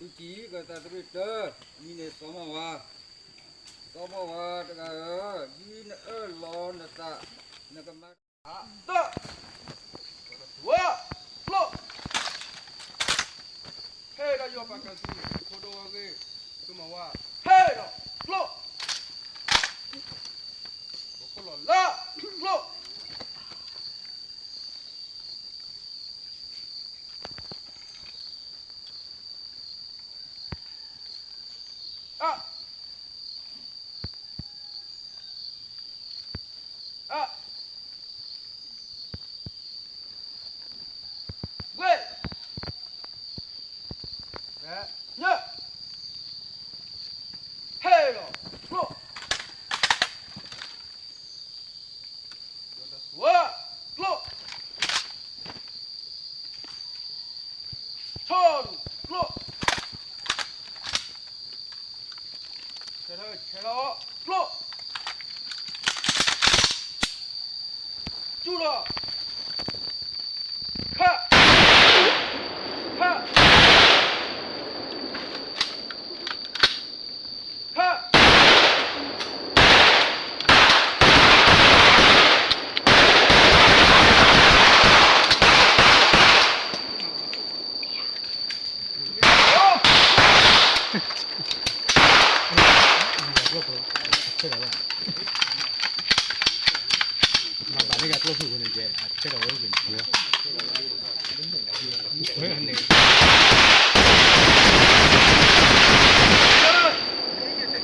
ကံၢ်ကသးတရ့ၣ်တၢ, မံၤန့ၣ်စီၤမီၢ်ဝါ, စီၤမီၢ်ဝါတဂၤဧၢ, ဒ်နအၢၣ်လီၤနသး, နကမၤ တ�ၢ်, ဝဲ, ကျိ, ဟဲဒီးယီၤပာ်ကၢ်သူ, ဖိဒိၣ်ဂ့ၤ, သုမီၢ်ဝါ, ဟဲဒီး, ကျိ, ခိၣ်လီၤလၢ, ကျိ အ, အ, ဝဲ, ညၣ်, ဟဲလီၤ, ကျိ ဝဲ, ကျိ, ဆီဒူၣ်, ကျိ, ဆဲးထီၣ်, ဆဲးထီၣ်, ကျိ, စူၢ်လီၤ, ခး, ခး ခး,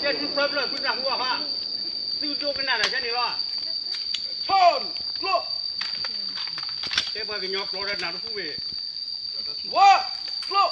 ကဲသုဖၢဖျၢၣ် ဖုတၢ်ဟူအဟါ, သုဒိကနၣ်တၢ်ဆဲန့ၣ်လီၤ. ဆီ, ကျိ, တဲပှၤကညီကျိဒီးနၢ်တပူၤဝဲ, ဝါ, ကျိ